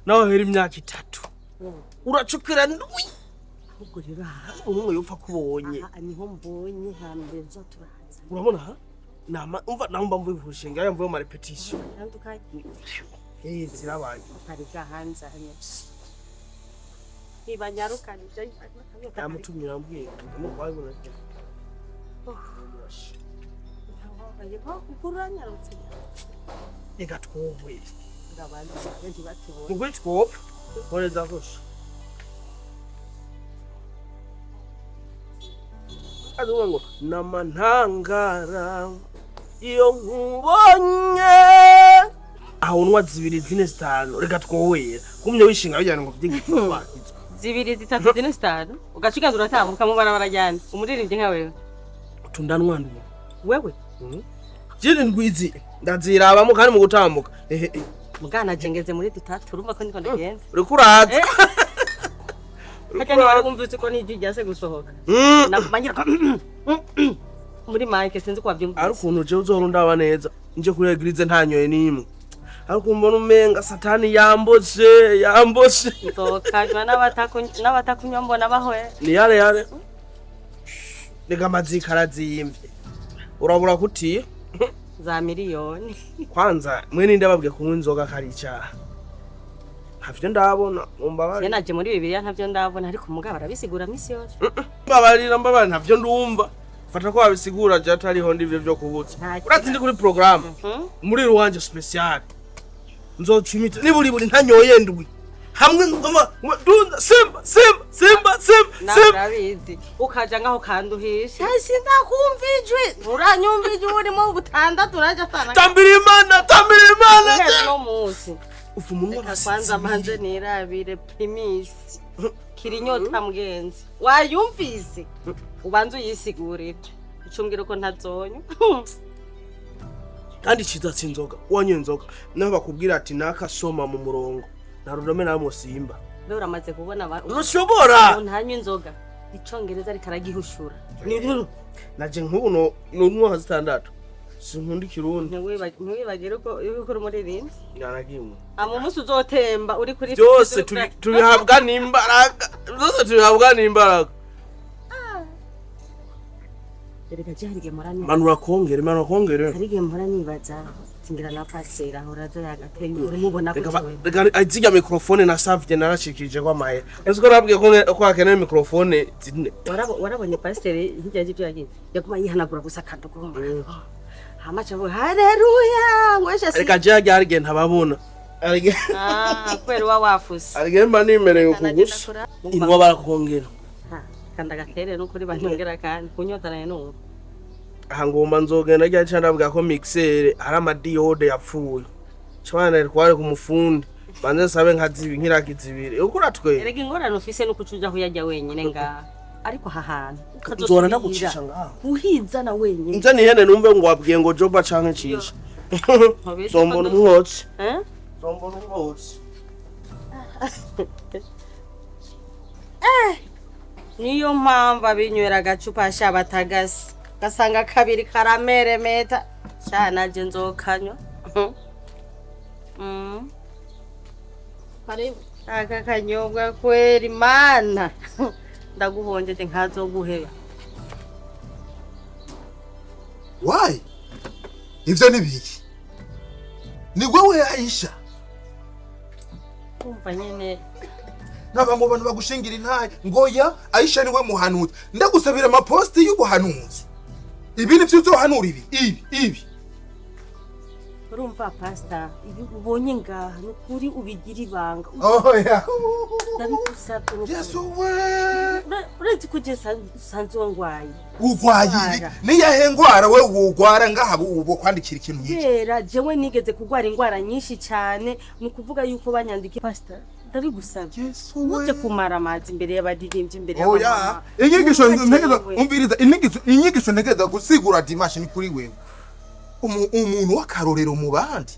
Nawe hera imyaka 3 uracukira ndwi. Ahubwo rero aha Umwe yopfa kubonye. Aha niho mbonye hambere nza turaza. Urabona ha nama umva naho mba mvuye kurushinga, mvuye mu répétition. Tandukanye. Eh, zirabaye. Hari bwahanzanye ntibanyarukanije. Yamutumye, arambwiye ngo kwabibona. Uranyarutse. Reka twumve. Ngo abantu ntibatubone. Nukuri twopfa nkoreza gutya avuga ngo namantangara iyo nkubonye aho unwa zibiri, zine, zitanu, reka twowera kumye wishinga bijyana ngo vy'igitwa. Zibiri, zitatu, zine, zitanu, ugaca ugaza uratambuka mu barabara ryane umuririmbyi nka wewe. Utundanwa ndwi. Wewe. Zirindwi izi ndazirabamo kandi mu gutambuka ehe eh. Mugana jengeze muri dutatu, urumva ko ndiko ndagenda. Uriko uraza. Harya ntiwari wumvise ko n'ijwi ryase gusohoka? Nakumangira ko muri mike, sinzi ko wabyumvise. Ari ukuntu jewe uzohora undaba neza nje kuri église ntanyoye n'imwe, ariko mbona umenga Satani yamboshe, yamboshe. Nzokanywa n'abatakunywa mbona bahoye. Ni yale yale, reka amazika arazimvye, urabura kutiye. Za miliyoni. Kwanza mwe ninde babwiye kunywa inzoga kari icyaha? Ntavyo ndabona, mumbabarire. Naje muri Bibiliya ntavyo ndabona, ariko mugabo arabisigura misi yose. Mbabarira, mbabarira, ntavyo ndumva. Fata ko babisigura je atariho ndivyo vyo kubutsa. Nta. Uratsi ndi kuri programme muri ruwanje spécial, nzoca imiti niburi buri ntanyoye ndwi hamwe ngoma dunda simba simba simba simba Nawe simba. Urabizi, ukaja ngaho kanduhisha, sindakumva ijwi, nturanyumva ijwi, urimo butandatu naje atana. Tambira Imana, tambira Imana. Guhera uno munsi. Ufu umunwa. Reka kwanza mbanze nirabire Primus kirinyota mugenzi, wayumvise, ubanze uyisigurire, ucumbwire ko ntazonywa. Kandi ciza c'inzoga, wanyoye inzoga naho bakubwira ati nakasoma mu murongo, nta rudome namwe simba. Mbe uramaze kubona Ntushobora. umuntu anywa inzoga icongereza ariko aragihushura? Naje nk'ubu no nunywa nka zitandatu, sinkunda ikirundi. Ntiwibagire ko yuko uri umuririmbyi. Nyanagimwe. Ama umunsi uzotemba uri kuri Byose tubihabwa n'imbaraga, byose tubihabwa n'imbaraga. Erega je hari igihe mpora nibaza. Manura kongere, manura kongere. Hari igihe mpora nibaza singira na pasiteri ahora aza yagateye, uramubona Reka gute wewe? Reka zirya microphone nasavye narashikirije ko amahera, ese ko nabwiye ko ko hakenewe microphone zine. Warabonye pasiteri hirya y'ibyo yagize, yaguma yihanagura gusa akadugumba hama aca avuga haleluya ngo eshe si. Reka je harya hari igihe ntababona. Ah, kubera uba wafuse. Hari igihe mba nimereye uku Kanagenda gusa. kura. Inwa barakongera. Ha, kanda gatere n'ukuri banyongera kandi kunyotanaye n'ubu. Aha ngomba nzogenda rya ca ndavuga ko mixer hari amadiyode yapfuye, cabana tware ku mufundi banze nsabe nka zibi nk'iraki zibiri uko uratwera. Erega ingorane ufise nuko uca uja aho uyajya wenyine ngaha, ariko aha hantu Nzora ukazosubira ndagucisha ngaha. uhizana wenyine. Nze nihene numve ngo wabwiye ngo joba canke cisha. Ntubizi ko Zombona umwotsi. Eh? Zombona umwotsi. Niyo mpamvu abinywera agacupa sha batagasi gasanga kabiri karameremeta sha, naje nzokanywa. Karibu. Aka kanyobwa kweri mana ndaguhonjeje nkazoguheba. Why? Ivyo ni biki? Ni wewe Aisha? Kumva nyene. Naba mu bantu bagushingira intaye ngo ya Aisha niwe muhanuzi. Ndagusabira amaposti y'ubuhanuzi. Ibi ni vyo uzohanura ibi? Ibi, ibi. Urumva pasita, ibi ubonye ngaha ni ukuri ubigira ibanga. Oh ya. Ndabigusabye ni ukuri. Yesu we. Uretse ko je sanzwe ngwaye. Ugwaye ibi? Ndwara. Niyahe ngwara we wugwara ngaha ubu kwandikira ikintu nk'iki? Kubera jewe nigeze kurwara indwara nyinshi cyane, ni ukuvuga yuko banyandikiye. Pasita, ndabigusabye. Yesu we. Ntujye kumara amazi imbere y'abaririmbyi, imbere Oya, y'abamama. inyigisho ntegeza Ntubakewe. umviriza inyigisho ntegeza gusigura dimanche ni kuri wewe. Umuntu w'akarorero mu bandi.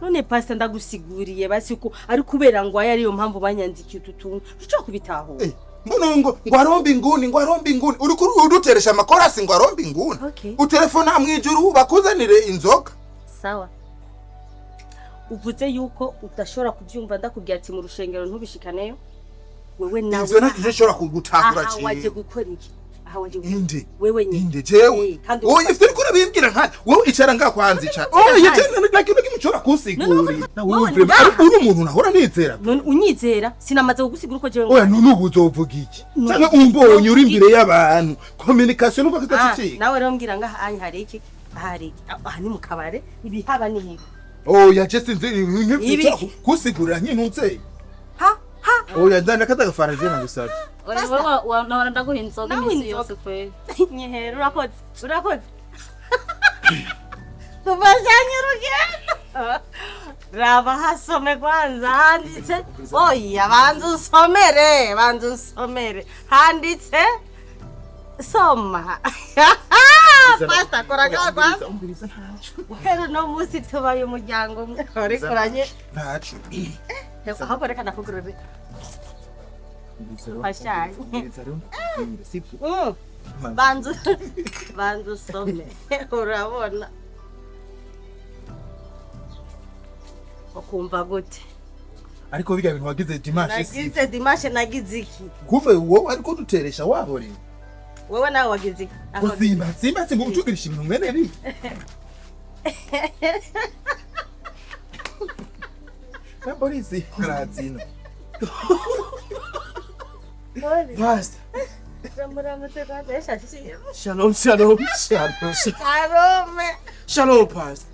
None pasita, ndagusiguriye basi ko ari kubera ngwaye, ariyo mpamvu banyandikiye utu tuntu, ushobora kubitahura. Eh, mbona ngo aromba inguni, ngo aromba inguni, uriko uduteresha amakorasi ngo aromba inguni. Okay. Utelefona mwijuru bakuzanire inzoga. Sawa. Uvuze yuko udashobora kubyumva, ndakubwira ati mu rushengero ntubishikaneyo. Wewe nawe Ivyo ntacyo nshobora kugutahura. Aha waje Jewe gukora iki? Aha waje gukora Inde? Wewe nyine. Inde, jewe? Eh, kandi Oya, ivyo uriko urabimbwira nkandi wowe icara ngaho kwanza, icara. Oya, jewe nta kintu kimwe nshobora kunsigurira. Na wewe Wowe vraiment ngaha. uri umuntu nahora nizera. None unyizera, sinamaze kugusigura uko jewe. Oya, none ubu uzovuga iki? Canke umbonye uri imbere y'abantu, communication nuko Ah, kidacicika. nawe rero mbwira, ngaha anya hari iki? Aha hari iki? Aha ni mu kabare, ibihaba ni ibi. Oya, je sinzi nk'ivyo Ibiki? nshobora kunsigurira nkintuze. Ha ha. Oya, ndana kata gafara je nagusabye. Oya, wewe nahora ndaguha inzoga Nawe iminsi inzoga. yose kweli. Nyihera, urakoze, urakoze. Tufashanye urugendo. Raba hasome kwanza, handitse. Oya, banza usomere, banza usomere. Handitse, soma. Pastor, kora ngaho kwanza. Umviriza, ntaco. Rero uno munsi tubaye umuryango umwe warikoranye. Ntaco. Ahubwo reka nakugurure. Mfashanye. Umviriza rero ndakubwira, sivyo? Banza, banza usome, urabona ukumva gute? Ariko biga bintu wagize dimanche si? Nagize dimanche? Nagize iki? Kuve wowe ariko duteresha wahoreye. Wewe nawe wagize iki? Ngo simba simba simba, utugirisha ibintu mwene bi na polisi karazino. Pastor. Shalom, shalom. Karome. Shalom, pastor.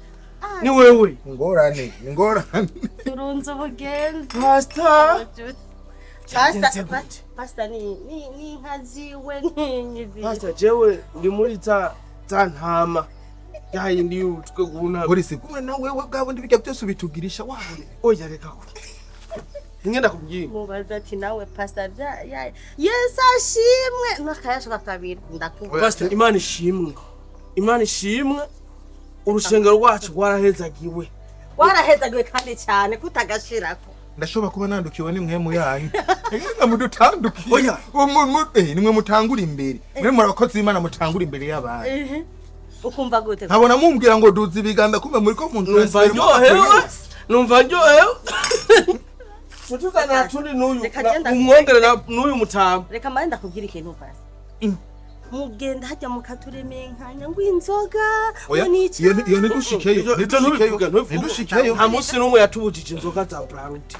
Ni wewe? Ingorane, ingorane. Turunze ubugenzi. Pastor. Pasta. Byagenze gute? Pasta ni inka ziwe n'inyi. Pastor, jewe ndi muri za ntama yayindi y'utwe guna. Polisi kumwe na wewe bwabo ndi bijya byose ubitugirisha wahoreye. Oya, reka ko ngenda kubwira. Mubaza ati nawe pasta bya Yesu ashimwe n'akayashoka kabiri ndakubwira. Pastor, Imana ishimwe, Imana ishimwe, urushengero rwacu rwarahezagiwe. Warahezagiwe kandi cyane kutagashirako. Ndashobora kuba nandukiwe nimwe yanyu nga mudutandukiye. Oya. Nimwe mutangura imbere, mwe muri abakozi b'Imana mutangura imbere y'abantu. Ukumva gute? Nkabona mumbwira ngo duza ibiganza, kumbe muri ko Numva ndyohewe, numva ndyohewe. Tutuzana tundi n'uyu. Reka genda. Umwongere n'uyu mutama. Reka mbaye ndakubwira ikintu pasi. Mugenda hajya mukaturemenkanya ngo inzoga Oya, ngo ni iki. iyo ntidushikeyo. Ivyo ntubivuge, ntubivuge. Ntidushikeyo. Nta munsi n'umwe yatubujije inzoga za Brarudi.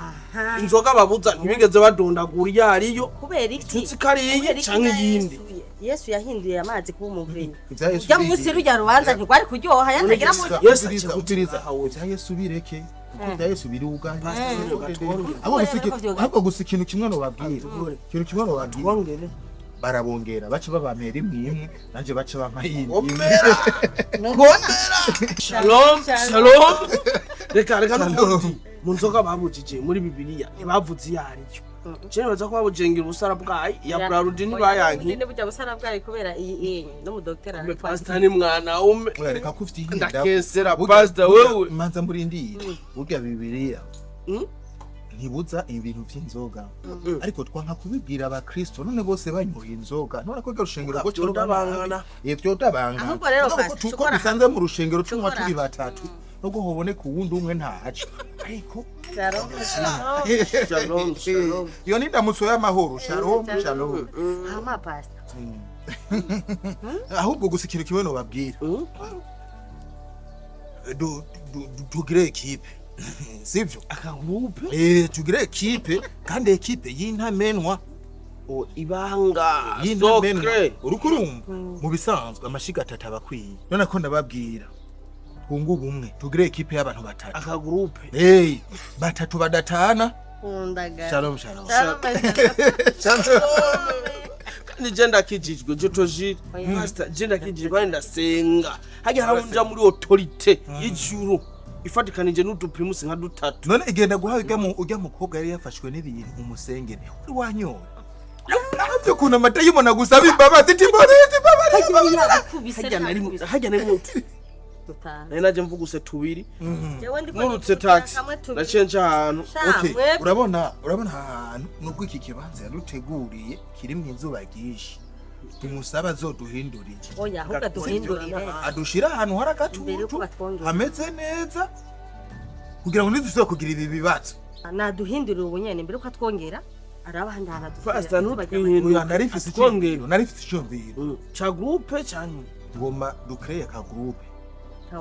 Inzoga babuza ntibigeze badondagura iyo ariyo. Kubera iki? Tuzi ko ari iyi Kubera iki? canke Na iyindi. Yesu yahinduye amazi kuba umuvinyu. Ibya Yesu Ujya munsi bireke. rujya rubanza ntirwari kuryoha yatagira mu Yesu Umviriza, aje umviriza. gutaha. Ibya Yesu bireke, kuko ibya Yesu biri ugaye. Pastor, gatwongere. Ahubwo gusa Kubera ko ahubwo gusa ikintu kimwe nobabwira. Atugore. Ikintu kimwe nobabwira. Twongere. Barabongera baca babamera imwe imwe, nanje baca bampa yindi imwe. Komera, komera. Shalom, shalom. Reka, reka. Shalom. N'ubundi mu nzoga babujije muri Bibiliya ntibavuze iyo ariyo. Je nibaza ko babujengera ubusara bwayo ya Brarudi ntibayanki. Ubundi burya busara bwayo kubera iyi n'umudokiteri. Mbe pastor ni mwana ume. Oya, reka kuvyihinda. Ndakesera, pastor, wewe. Manza murindire. Burya Bibiliya ntibuza ibintu vy'inzoga, ariko twanka kubibwira abakristo none bose banyoye inzoga, none ko rushengero rwo Vyodabangana. Vyodabangana. Ahubwo rero, Mugabo ko Pastor, ko shokora. dusanze mu rushengero tunywa Shokora. turi batatu, nubwo hoboneka uwundi umwe ntaco, ariko Shalom. Shalom, shalom. Iyo ni indamutso y'amahoro. Shalom, shalom. Hama pastor. Ahubwo gusa ikintu kimwe nobabwira. Tugire équipe, sivyo? Akagroupe. Tugire équipe, kandi équipe y'intamenwa. O ibanga. Y'intamenwa. Sokre. Uriko urumva, mu bisanzwe amashiga atatu aba akwiye. None ko ndababwira, twunge ubumwe, tugire équipe y'abantu batatu. Akagroupe. Batatu badatana. Kundaga. Shalom, shalom. Shalom. Kandi je ndakijijwe, je tojire. Pastor, je ndakijijwe kandi ndasenga. Hajya harunja muri autorité y'ijuru ifatikanije n'uduprimusi nka dutatu. None igenda guha ujya mukobwa yari yafashwe n'ibintu umusengere uri wanyoye navyo kuntu amadayimoni agusaba imbabazi, ati imbabazi, imbabazi, imbabazi. Hajya nari, hajya nari mutu. Nari naje mvuguse tubiri. Nurutse taxi. Naciye nca ahantu. Okay, urabona aha hantu, nubwo iki kibanza yaduteguriye kirimwo izuba ryinshi, tumusaba azoduhindurire. Oya, ahubwo aduhindurire. Adushira ahantu hari Imbere yuko agatutu batwongera. hameze neza. Kugira ngo ntidusubire kugira ibi bibazo. Naduhindurira ubu nyene mbere uko atwongera araba ahandi hantu adusubira. Pastor, ntutwihindure. Oya, narifise Atwongera. icyumviro, narifise icyumviro. Ca groupe canke Ngoma dukreye ka groupe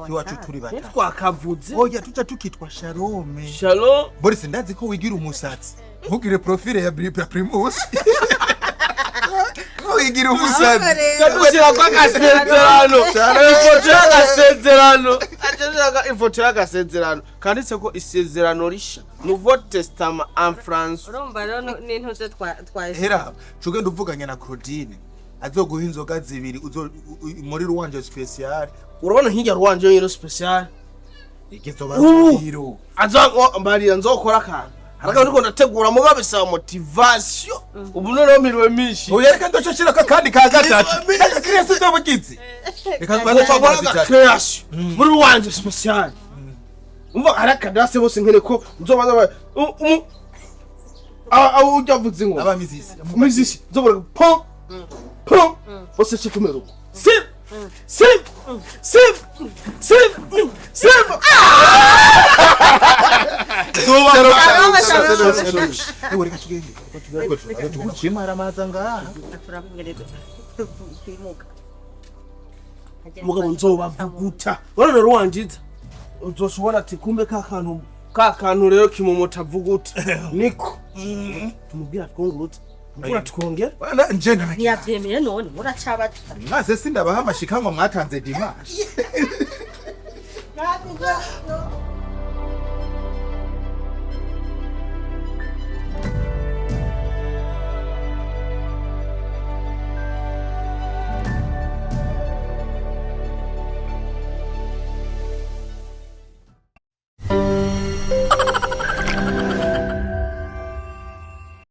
iwacu turi batatu. Ntitwakavuze. Oya, tuca tukitwa Shalome. Shalom. Boris, ndazi ko wigira umusatsi, ntugire profile ya Primus, wigira umusatsi. Tushirako agasezerano, ifoto y'agasezerano. Ashaka ifoto y'agasezerano kanditse ko isezerano risha, Nouveau Testament en français. Urumva rero n'intuze twa Hera cugenda uvuganye na Claudine, azoguha inzoga zibiri muri ruwanje special. Urabona nk'irya ruwanje yero special. Igizoba Ubu. rero. Azo mbarira nzokora akantu, haraka ndiko ndategura muga bisaba motivation. Ubu noneho miriwe mishi. Oya, reka ndocoshirako akandi ka gatatu reka kirese uzobugizi, reka mbanze Ngomba zitatu. Création muri ruwanje special. Umva, hari akadase bose nkene ko nzobaza abo ujya avuze ngo Abamizisi. Umuziki nzobora pom pom bose cyo tumeze uko sim sim sim sim sim. Ewe, reka tugende tugucimara amaza ngaha. Turabwire twimuka. Mugabo nzobavuguta urabona ruwanjiza uzoshobora ati kumbe ka kantu, ka kantu rero kimomota avuguta niko tumubwira twungurutse, tumubwira twongera. Bana, nje nta Ntiyabyemeye none muracabata. Mwase sindabaha amashikanwa mwatanze dimanche.